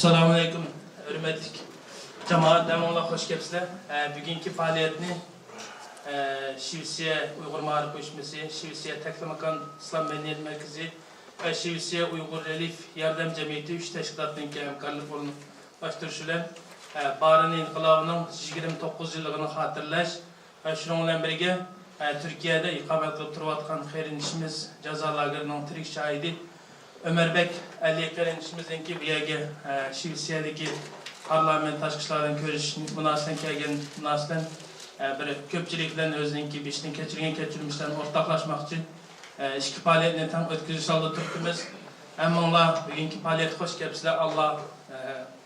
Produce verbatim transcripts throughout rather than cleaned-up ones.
ئەسسالامۇئەلەيكۇم، ھۆرمەتلىك جامائەت، ھەممىڭلار خوش كەپسىلەر. ئە، بۈگۈنكى پائالىيەتنى، ئە، شىۋېتسىيە ئۇيغۇر مائارىپ ئۇيۇشمىسى، شىۋېتسىيە تەكلىماكان ئىسلام مەدەنىيەت مەركىزى ۋە شىۋېتسىيە ئۇيغۇر رېلىف ياردەم جەمئىيىتى ئۈچ تەشكىلاتنىڭكى ھەمكارلىق ئورۇنلاشتۇرۇشى بىلەن، ئە، بارىن ئىنقىلابىنىڭ يىگىرمە توققۇز يىللىقىنى خاتىرىلەش ۋە شۇنىڭ بىلەن بىرگە، ئە، تۈركىيەدە ئىقامەت قىلىپ تۇرۇۋاتقان قېرىندىشىمىز جازا لاگېرىنىڭ تىرىك شاھىدى ئۆمەربەك ئەلى قېرىندىشىمىزنىڭكى بۇ يەرگە، ئە، شىۋېتسىيەدىكى پارلامېنت تاشقى ئىشلار بىلەن كۆرۈشۈش مۇناسىۋىتىدىن كەلگەن مۇناسىۋەتەن، ئە، بىر كۆپچىلىك بىلەن ئۆزىنىڭكى بېشىدىن كەچۈرگەن كەچۈرمىشلىرىنى ئورتاقلاشماقچى. ئە، ئىككى پائالىيەتنى تەڭ ئۆتكۈزۈش ئالدىدا تۇرۇپتىمىز. ھەممىڭلار بۈگۈنكى پائالىيەتكە خوش كەپسىلەر. ئاللا، ئە،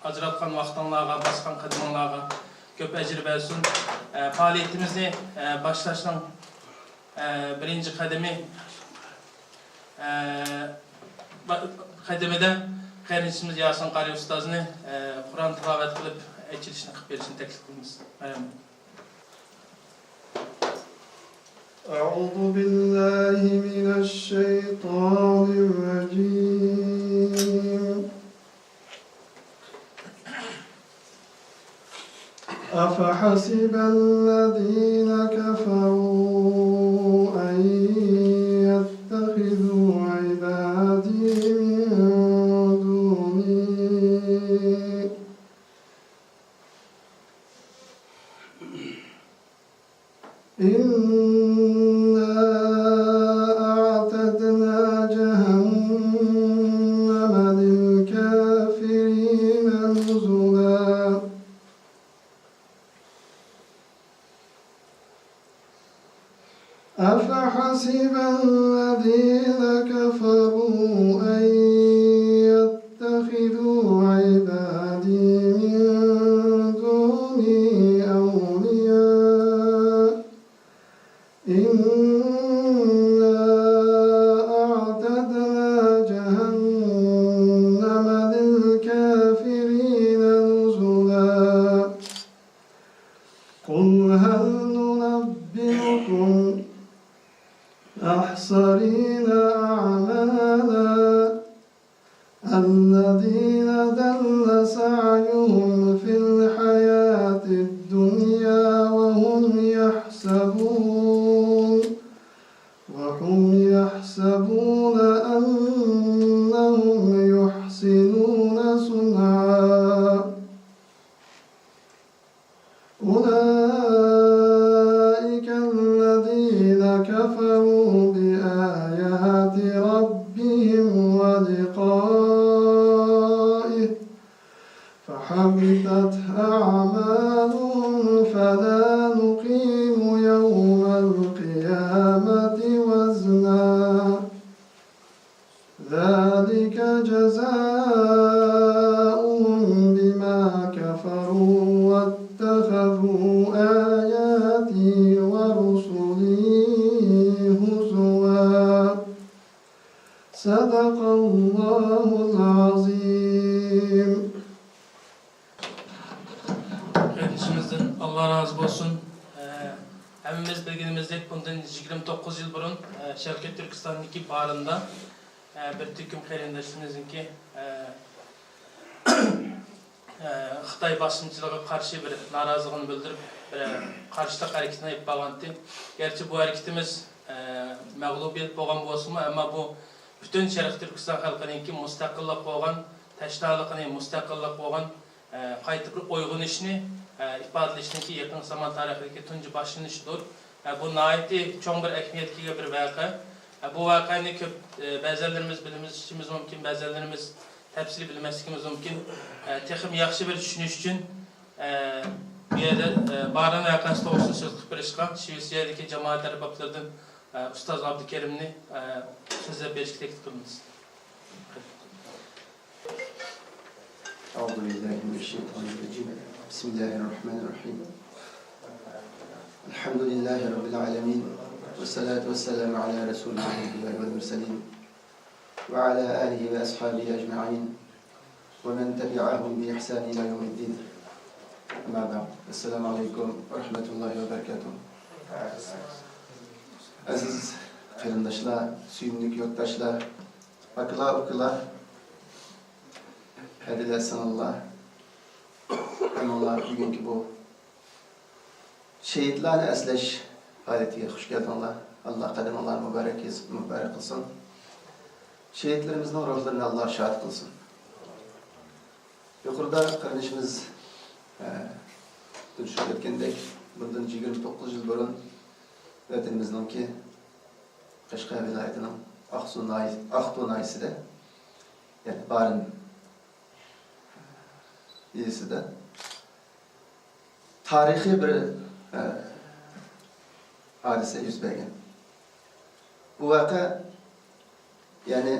ئاجراتقان ۋاقتىڭلارغا، باسقان قەدىمىڭلارغا كۆپ ئەجىر بەرسۇن. ئە، پائالىيىتىمىزنى، ئە، باشلاشنىڭ، ئە، بىرىنچى قەدىمى، ئە، با-، قەدىمىدە قېرىندىشىمىز ياسىن قارىي ئۇستازنى، ئە، قۇرئان تىلاۋەت قىلىپ ئېچىلىشنى قىلىپ بېرىشنى تەكلىپ قىلىمىز. مەرھەمەت. أعوذ بالله من الشيطان الرجيم. أفحسب الذين كفروا أن يتخذوا عبادي من دوني إنا أعتدنا جهنم للكافرين نزلا. أفحسب الذين كفروا أن يتخذوا عبادي من دوني أولياء إنا أعتدنا جهنم للكافرين نزلا. قل هل ننبئكم بالأخسرين أعمالا الذين ضل سعيهم في الحياة الدنيا وهم يحسبون وهم يحسبون أنهم يحسنون صنعا. أولئك الذين كفروا بآيات ربهم ولقائه فحبطت أعمالهم فلا نقيم يوم القيامة وزنا. ذلك جزاؤهم بما كفروا واتخذوا آياتي ورسلي هزوا. صدق الله العظيم. قېرىندىشىمىزدىن ئاللا رازى بولسۇن. ئە، ھەممىمىز بىلگىنىمىزدەك، بۇندىن يىگىرمە توققۇز يىل بۇرۇن، ئە، شەرقىي تۈركىستاندىكى بارىندا، ئە، بىر تۈركۈم قېرىنداشلىرىمىزنىڭكى، ئە، ئە، خىتاي باسقۇنچىلىقىغا قارشى بىر نارازىلىقىنى بىلدۈرۈپ، بىر قارشىلىق ھەرىكىتىنى ئېلىپ بارغانتى. گەرچە بۇ ھەرىكىتىمىز، ئە، مەغلۇبىيەت بولغان بولسىمۇ، ئەمما بۇ پۈتۈن شەرقىي تۈركىستان خەلقىنىڭكى مۇستەقىللىق بولغان، تەشنالىقىنى، مۇستەقىللىق بولغان، ئە، قايتا بىر ئويغىنىشنى، ئە، ئىپادىلەشنىڭكى يېقىنقى زامان تارىخىدىكى تۇنجى باشلىنىشىدۇر. ئە، بۇ ناھايىتى چوڭ بىر ئەھمىيەتكە ئىگە بىر ۋەقە. ئە، بۇ ۋەقەنى كۆپ، ئە، بەزەنلىرىمىز بىلمىشىمىز مۇمكىن، بەزەنلىرىمىز تەپسىلىي بىلمەسلىكىمىز مۇمكىن. ئە، تېخىمۇ ياخشى بىر چۈشىنىش ئۈچۈن، ئە، بۇ يەردە، ئە، بارىن ۋەقەسى توغرىسىدا سۆز قىلىپ بېرىشقا شىۋېتسىيەدىكى جامائەت ئەربابلىرىدىن، ئە، ئۇستاز ئابدۇكېرىمنى، ئە، سۆزلەپ بېرىشكە تەكلىپ قىلىمىز. أعوذ بالله من الشيطان الرجيم. بسم الله الرحمن الرحيم. الحمد لله رب العالمين. والصلاة والسلام على رسول الأنبياء والمرسلين. وعلى آله وأصحابه أجمعين. ومن تبعهم بإحسان إلى يوم الدين. أما بعد. السلام عليكم ورحمة الله وبركاته. ئەزىز قېرىنداشلار، سۆيۈملۈك يۇرتداشلار، ئاكىلار، ئۇكىلار، ھەدىلە سىڭىللار، ھەممىڭلار بۈگۈنكى بۇ شېھىتلارنى ئەسلەش پائالىيىتىگە خۇش كەلدىڭلار. ئاللا قەدىمىڭلارنى مۇبارەك، مۇبارەك قىلسۇن. شېھىتلىرىمىزنىڭ روھلىرىنى ئاللا شاد قىلسۇن. يۇقىرىدا قېرىندىشىمىز، ئە، تونۇشۇپ ئۆتكەندەك، بۇندىن يىگىرمە توققۇز يىل بۇرۇن ۋەتىنىمىزنىڭكى قەشقەر ۋىلايىتىنىڭ ئاقسۇ ناھىيە-، ئاقتۇ ناھىيەسىدە، يەنى بارىن يېزىسىدا تارىخىي بىر، ئە، ھادىسە يۈز بەرگەن. بۇ ۋەقە، يەنى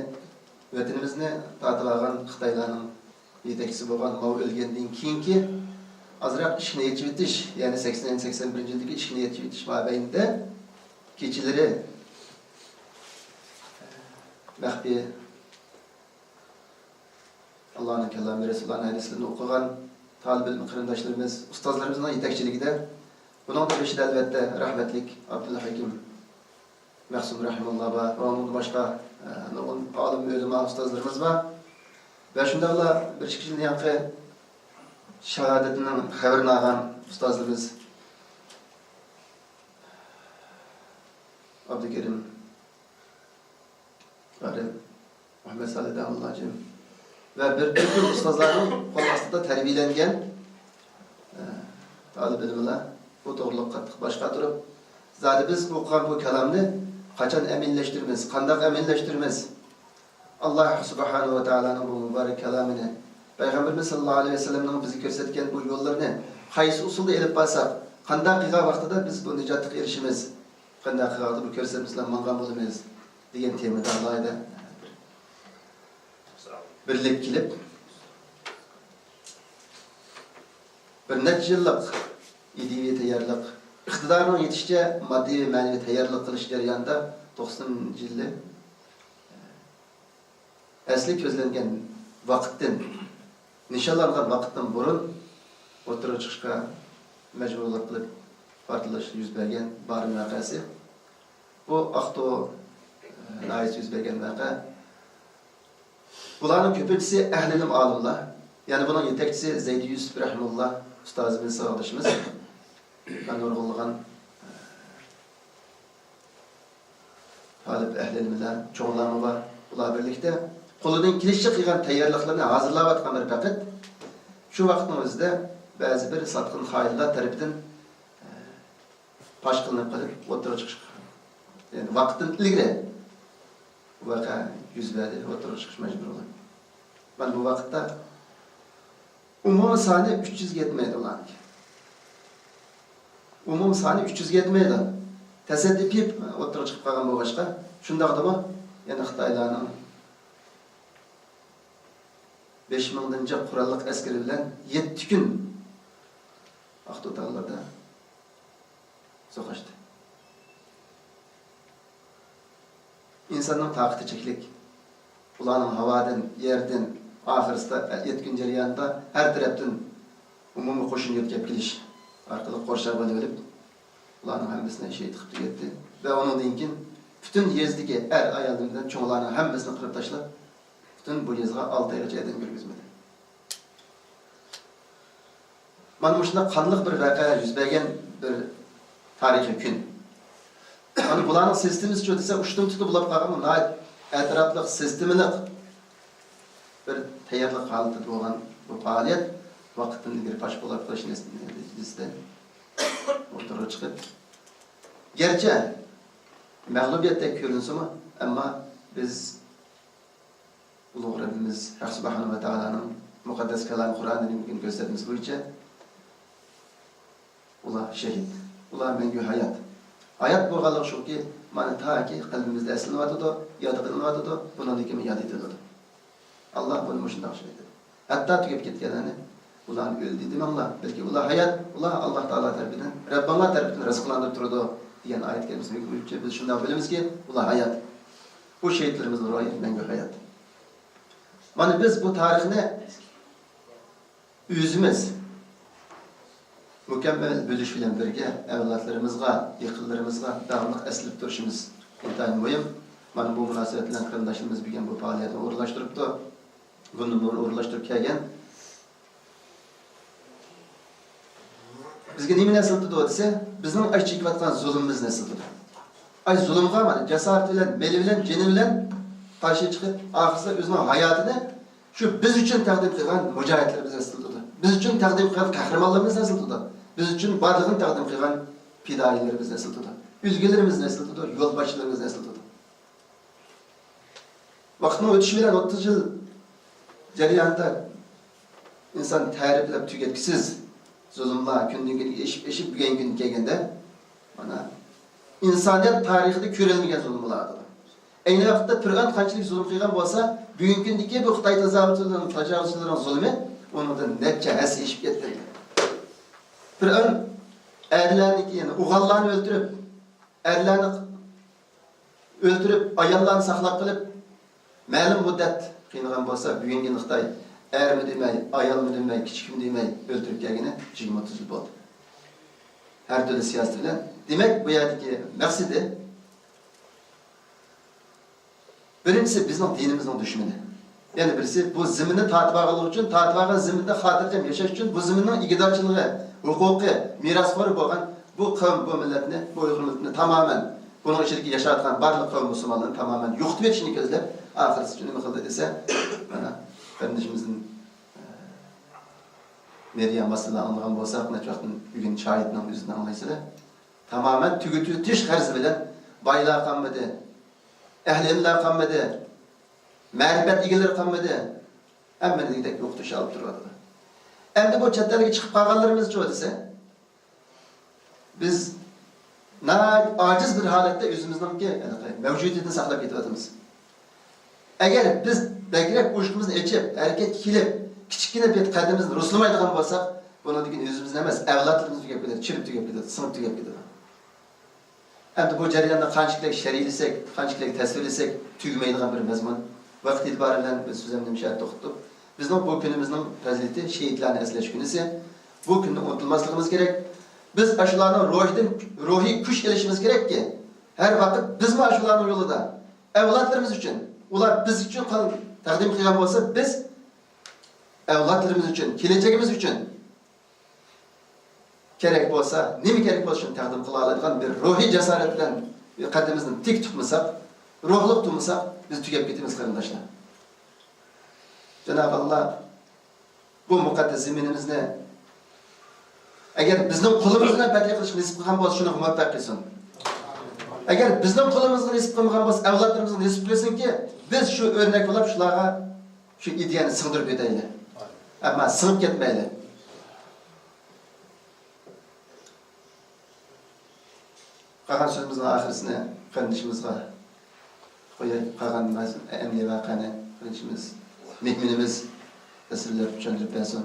ۋەتىنىمىزنى تارتىۋالغان خىتايلارنىڭ يېتەكچىسى بولغان ماۋ ئۆلگەندىن كېيىنكى ئازراق ئىشىكنى ئېچىۋېتىش، يەنى سەكسەن، سەكسەن بىرىنچى يىلدىكى ئىشىكنى ئېچىۋېتىش مابەينىدە كېچىلىرى مەخپىي ئاللانىڭ كالامى، رەسۇلۇللانىڭ ھەدىسلىرىنى ئوقۇغان تالىپ ئىلىم قېرىنداشلىرىمىز، ئۇستازلىرىمىزنىڭ يېتەكچىلىكىدە، بۇنىڭ بېشىدا ئەلۋەتتە رەھمەتلىك ئابدۇللا ھەكىم مەخسۇم رەھىمۇللا بار ۋە ئۇنىڭدىن باشقا، ئە، نۇرغۇن ئالىم، ئۆلىما، ئۇستازلىرىمىز بار. ۋە شۇنداقلا بىر ئىككى يىلدىن يانقى شاھادىتىنىڭ خەۋىرىنى ئالغان ئۇستازلىرىمىز ئابدۇكېرىم ئارىپ، مۇھەممەد سالىھ داموللاجىم ۋە بىر تۈركۈم ئۇستازلارنىڭ قول ئاستىدا تەربىيەلەنگەن، ئە، تالىپ ئىلىملار بۇ توغرىلىق قاتتىق باش قاتۇرۇپ، زادى بىز ئوقۇغان بۇ كالامنى قاچان ئەمەلىيلەشتۈرىمىز، قانداق ئەمەلىيلەشتۈرىمىز؟ ئاللا سۇبھانەھۇ ۋە تائالانىڭ بۇ مۇبارەك كالامىنى، پەيغەمبىرىمىز ساللاللاھۇ ئەلەيھى ۋەسەللەمنىڭ بىزگە كۆرسەتكەن بۇ يوللىرىنى قايسى ئۇسۇلدا ئېلىپ بارساق، قانداق قىلغان ۋاقتىدا بىز بۇ نىجاتقا ئېرىشىمىز؟ قانداق قىلغاندا بۇ كۆرسەتمىسىلەر ماڭغان بولىمىز دېگەن تېمىدا ئالاھىدە بىرلىك كېلىپ، بىر نەچچە يىللىق ئىدىيىۋى تەييارلىق، ئىقتىدارنىڭ يېتىشىچە ماددىي ۋە مەنىۋى تەييارلىق قىلىش جەريانىدا توقسىنىنچى يىلى ئەسلى كۆزلەنگەن ۋاقىتتىن، نىشانلانغان ۋاقىتتىن بۇرۇن ئوتتۇرىغا چىقىشقا مەجبۇرلۇق قىلىپ، پارتلاش يۈز بەرگەن بارىن ۋەقەسى. بۇ ئاقتۇ، ئە، ناھىيەسىدە يۈز بەرگەن ۋەقە. بۇلارنىڭ كۆپىنچىسى ئەھلى ئىلىم ئالىملار. يەنى بۇنىڭ يېتەكچىسى زەيدى يۈسۈپ رەھىمۇللا ئۇستازىمىز، ساۋاقدىشىمىز. ۋە نۇرغۇنلىغان، ئە، تالىپ ئەھلىلىمىلەر، چوڭلارمۇ بار. ئۇلار بىرلىكتە قولىدىن كېلىشىچە قىلغان تەييارلىقلىرىنى ھازىرلاۋاتقان بىر ۋاقىت، شۇ ۋاقىتنىڭ ئۆزىدە بەزى بىر ساتقىن خائىنلار تەرىپىدىن، ئە، پاش قىلىنىپ قېلىپ، ئوتتۇرىغا چىقىش، يەنى ۋاقىتتىن ئىلگىرى بۇ ۋەقە يۈز بەردى، ئوتتۇرىغا چىقىش مەجبۇرى بولدى. مانا بۇ ۋاقىتتا ئومۇمىي سانى ئۈچ يۈزگە يەتمەيدۇ ئۇلارنىڭكى. ئومۇمىي سانى ئۈچ يۈزگە يەتمەيدۇ. تەسەددۇ پىپ ئوتتۇرىغا چىقىپ قالغان بولغاچقا، شۇنداقتىمۇ يەنە خىتايلارنىڭ بەش مىڭدىن جىق قوراللىق ئەسكىرى بىلەن يەتتە كۈن ئاقتۇ تاغلىرىدا سوقۇشتى. ئىنساننىڭ تاقىتى چەكلىك. ئۇلارنىڭ ھاۋادىن، يەردىن، ئاخىرسىدا يەتتە كۈن جەريانىدا ھەر تەرەپتىن ئومۇمىي قوشۇن يۆتكەپ كېلىش ئارقىلىق قورشاۋ ئېلىۋېلىپ، ئۇلارنىڭ ھەممىسىنى شېھىت قىلىپ تۈگەتتى. ۋە ئۇنىڭدىن كېيىن پۈتۈن يېزىدىكى ئەر-ئايالدىن بىلەن چوڭلارنىڭ ھەممىسىنى قىرىپ تاشلاپ، پۈتۈن بۇ يېزىغا ئالتە ئايغىچە ئادەم كىرگۈزمىدى. مانا مۇشۇنداق قانلىق بىر ۋەقە يۈز بەرگەن بىر تارىخىي كۈن. مانا بۇلارنىڭ سىستېمىسىچۇ دېسە، ئۇشتۇمتۇتى بولۇپ قالغان بۇ ناھايىتى ئەتراپلىق، سىستېمىلىق بىر تەييارلىق ھالىتىدە بولغان بۇ پائالىيەت ۋاقىتتىن ئىلگىرى پاش بولۇپ قېلىش نەتىجىسىدە ئوتتۇرىغا چىقىپ، گەرچە مەغلۇبىيەتتەك كۆرۈنسىمۇ، ئەمما بىز ئۇلۇغ رەببىمىز ھەق سۇبھانەھۇ ۋە تائالانىڭ مۇقەددەس كالامى قۇرئانىنىڭ بۈگۈن كۆرسەتمىسى بويىچە ئۇلار شېھىت، ئۇلار مەڭگۈ ھايات. ھايات بولغانلىقى شۇكى، مانا تاكى قەلبىمىزدە ئەسلىنىۋاتىدۇ، ياد قىلىنىۋاتىدۇ، بۇنىڭدىن كېيىن ياد ئېتىلىدۇ. ئاللا بۇنى مۇشۇنداق شۇ ئېيتىدۇ. ھەتتا تۈگەپ كەتكەنلەرنى، ئۇلارنى ئۆلدى دېمەڭلار، بەلكى ئۇلار ھايات، ئۇلار ئاللا تائالا تەرىپىدىن، رەببىڭلار تەرىپىدىن رىزقىلاندۇرۇپ تۇرىدۇ، دېگەن ئايەت كەلمىسى بويىچە بىز شۇنداق بىلىمىزكى، ئۇلار ھايات. بۇ شېھىتلىرىمىزنىڭ روھى مەڭگۈ ھايات. مانا بىز بۇ تارىخنى ئۆزىمىز مۇكەممەل بىلىش بىلەن بىرگە، ئەۋلادلىرىمىزغا، يېقىنلىرىمىزغا داۋاملىق ئەسلىتىپ تۇرۇشىمىز ئىنتايىن مۇھىم. مانا بۇ مۇناسىۋەت بىلەن قېرىنداشلىرىمىز بۈگۈن بۇ پائالىيەتنى ئورۇنلاشتۇرۇپتۇ. بۇنى ئورۇنلاشتۇرۇپ كەلگەن. بىزگە نېمىنى ئەسلىتىدۇ دېسە، بىزنىڭ ئاي چېكىۋاتقان زۇلۇمىمىزنى ئەسلىتىدۇ. ئاي زۇلۇمغا مانا جاسارىتى بىلەن، مېلى بىلەن، جېنى بىلەن قارشى چىقىپ، ئاخىرسىدا ئۆزىنىڭ ھاياتىنى شۇ بىز ئۈچۈن تەقدىم قىلغان مۇجاھىدلىرىمىزنى ئەسلىتىدۇ. بىز ئۈچۈن تەقدىم قىلغان قەھرىمانلىرىمىزنى ئەسلىتىدۇ. بىز ئۈچۈن بارلىقىنى تەقدىم قىلغان پىدائىيلىرىمىزنى ئەسلىتىدۇ. ئۈلگىلىرىمىزنى ئەسلىتىدۇ، يولباشچىلىرىمىزنى ئەسلىتىدۇ. ۋاقىتنىڭ ئۆتۈشى بىلەن ئوتتۇز يىل جەريانىدا ئىنسان تەرىپلەپ تۈگەتكۈسىز زۇلۇملار كۈندىن كۈنگە ئېشىپ، ئېشىپ، بۈگۈنكى كۈنگە كەلگەندە، مانا، ئىنسانىيەت تارىخىدا كۆرۈلمىگەن زۇلۇملار. ئەينى ۋاقىتتا پىرئەۋن قانچىلىك زۇلۇم قىلغان بولسا، بۈگۈنكى كۈندىكى بۇ خىتاي تاجاۋۇزچىلىرىنىڭ، تاجاۋۇزچىلىرىنىڭ زۇلۇمى ئۇنىڭدىن نەچچە ھەسسە ئېشىپ كەتكەن. پىرئەۋن ئەرلەرنى، يەنى ئوغۇللارنى ئۆلتۈرۈپ، ئەرلەرنى ئۆلتۈرۈپ، ئاياللارنى ساقلاپ قېلىپ، مەلۇم مۇددەت قىينىغان بولسا، بۈگۈنكى خىتاي ئەرمۇ دېمەي، ئايالمۇ دېمەي، كىچىكمۇ دېمەي ئۆلتۈرۈپ كەلگىنى يىگىرمە ئوتتۇز يىل بولدى. ھەر تۈرلۈك سىياسىتى بىلەن. دېمەك، بۇ يەردىكى مەقسىتى، بىرىنچىسى، بىزنىڭ دىنىمىزنىڭ دۈشمىنى. يەنە بىرسى، بۇ زېمىننى تارتىپ ئالغانلىقى ئۈچۈن، تارتىپ ئالغان زېمىندا خاتىرجەم ياشاش ئۈچۈن، بۇ زېمىننىڭ ئىگىدارچىلىقى، ھوقۇقى، مىراسخورى بولغان بۇ قەۋم، بۇ مىللەتنى، بۇ ئۇيغۇر مىللىتىنى تامامەن، بۇنىڭ ئىچىدىكى ياشاۋاتقان بارلىق قەۋم مۇسۇلمانلارنى تامامەن يوقىتىۋېتىشنى كۆزلەپ، ئاخىرسىچە نېمە قىلدى دېسە، مانا، قېرىندىشىمىزدىن، ئە، مېدىيا ۋاسىتىلەر ئاڭلىغان بولساق، نەچچە ۋاقىتتىن بۈگۈن شاھىتنىڭ ئۆزىدىن ئاڭلايسىلەر. تامامەن تۈگىتىۋېتىش غەرىزى بىلەن بايلار قالمىدى، ئەھلى ئىلىملار قالمىدى، مەرىپەت ئىگىلىرى قالمىدى. ھەممىنى دېگۈدەك يوقىتىش ئالىپ تۇرۇۋاتىدۇ. ئەمدى بۇ چەت ئەلگە چىقىپ قالغانلىرىمىزچۇ دېسە، بىز ناھايىتى ئاجىز بىر ھالەتتە ئۆزىمىزنىڭكى ھېلىقى مەۋجۇدىيىتىنى ساقلاپ كېتىۋاتىمىز. ئەگەر بىز بەكرەك ئۇشقىمىزنى ئېچىپ، ھەرىكەتكە كېلىپ، كىچىككىنە بىر قەدىمىمىزنى رۇسلىمايدىغان بولساق، بۇنىڭدىن كېيىن ئۆزىمىزنى ئەمەس، ئەۋلادلىرىمىزنى تۈگەپ كېتىدۇ، چىرىپ تۈگەپ كېتىدۇ، سىڭىپ تۈگەپ كېتىدۇ. ئەمدى بۇ جەرياندا قانچىلىك شەرھلىسەك، قانچىلىك تەسۋىرلىسەك، تۈگىمەيدىغان بىر مەزمۇن. ۋاقىت ئېتىبارى بىلەن بىز سۆزۈمنى مۇشۇ يەردە توختىتىپ، بىزنىڭ بۇ كۈنىمىزنىڭ پەزىلىتى شېھىتلەرنى ئەسلەش كۈنىسى. بۇ كۈننى ئۇنتۇماسلىقىمىز كېرەك. بىز ئاشۇلارنىڭ روھىدىن، روھىي كۈچ ئېلىشىمىز كېرەككى، ھەر ۋاقىت بىزمۇ ئاشۇلارنىڭ يولىدا، ئەۋلادلىرىمىز ئۈچۈن، ئۇلار بىز ئۈچۈن قان تەقدىم قىلغان بولسا، بىز ئەۋلادلىرىمىز ئۈچۈن، كېلەچىكىمىز ئۈچۈن كېرەك بولسا، نېمە كېرەك بولسا، شۇنى تەقدىم قىلالايدىغان بىر روھىي جاسارەت بىلەن قەددىمىزنى تىك تۇتمىساق، روھلۇق تۇرمىساق، بىز تۈگەپ كېتىمىز، قېرىنداشلار. جانابى ئاللا بۇ مۇقەددەس زېمىنىمىزنى ئەگەر بىزنىڭ قولىمىز بىلەن پەتھى قىلىشقا نېسىپ قىلغان بولسا، شۇنىڭغا مۇۋەپپەق قىلسۇن. ئەگەر بىزنىڭ قولىمىزغا نېسىپ قىلمىغان بولسا، ئەۋلادلىرىمىزغا نېسىپ قىلسۇنكى، بىز شۇ ئۆرنەك بولۇپ، شۇلارغا شۇ ئىدىيەنى سىڭدۈرۈپ ئۆتەيلى. ئەمما سىڭىپ كەتمەيلى. قالغان سۆزىمىزنىڭ ئاخىرىسىنى قېرىندىشىمىزغا قوياي. قالغان ئەمەلىي ۋەقەنى قېرىندىشىمىز، مېھمىنىمىز تەسىرلەپ چۈشەندۈرۈپ بەرسۇن.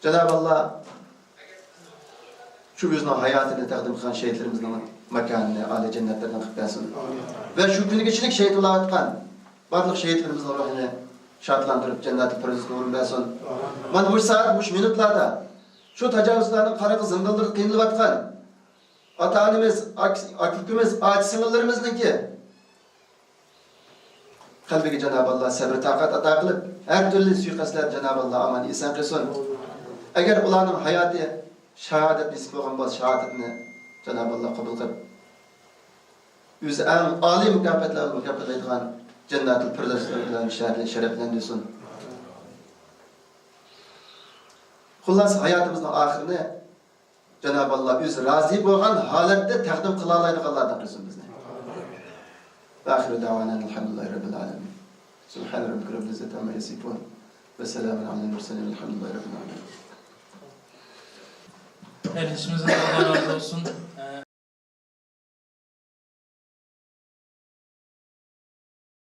جانابى ئاللا شۇ ئۆزىنىڭ ھاياتىنى تەقدىم قىلغان شېھىتلىرىمىزنىڭ ماكانىنى ئالىي جەننەتلەردىن قىلىپ بەرسۇن. ۋە شۇ كۈنگىچىلىك شېھىت بولاۋاتقان بارلىق شېھىتلىرىمىزنىڭ روھىنى شادلاندۇرۇپ، جەننەتۇل پىردەۋس نۇرىنى بەرسۇن. مانا مۇشۇ سائەت، مۇشۇ مىنۇتلاردا شۇ تاجاۋۇزچىلارنىڭ قارا زىندانلىرىدا قىينىلىۋاتقان ئاتا-ئانىمىز، ئاكا-، ئاكا-ئۇكىمىز، ئاچا-سىڭىللىرىمىزنىڭكى قەلبىگە جانابى ئاللا سەبر-تاقەت ئاتا قىلىپ، ھەر تۈرلۈك سۇيىقەستلەردىن جانابى ئاللا ئامان ئېسەن قىلسۇن. ئەگەر ئۇلارنىڭ ھاياتى شاھادەت نېسىپ بولغان بولسا، شاھادەتنى جانابى ئاللا قوبۇل قىلىپ، ئۆزى ئەڭ ئالىي مۇكاپاتلار بىلەن مۇكاپاتلايدىغان جەننەتۇل پىردەۋسلەر بىلەن شەرەپلەندۈرسۇن. خۇلاسە، ھاياتىمىزنىڭ ئاخىرىنى جانابى ئاللا ئۆزى رازى بولغان ھالەتتە تەقدىم قىلالايدىغانلاردىن قىلسۇن بىزنى. ۋە ئاخىرۇ دەۋانا ئەنىل ھەمدۇلىللاھى رەببىل ئالەمىن. سۇبھانە رەببىكە رەببىل ئىززەتى ئەمما يەسىفۇن. ۋە سەلامۇن ئەلەل مۇرسەلىن. ۋەلھەمدۇلىللاھى رەببىل ئالەمىن. قېرىندىشىمىزدىن ئاللا رازى بولسۇن.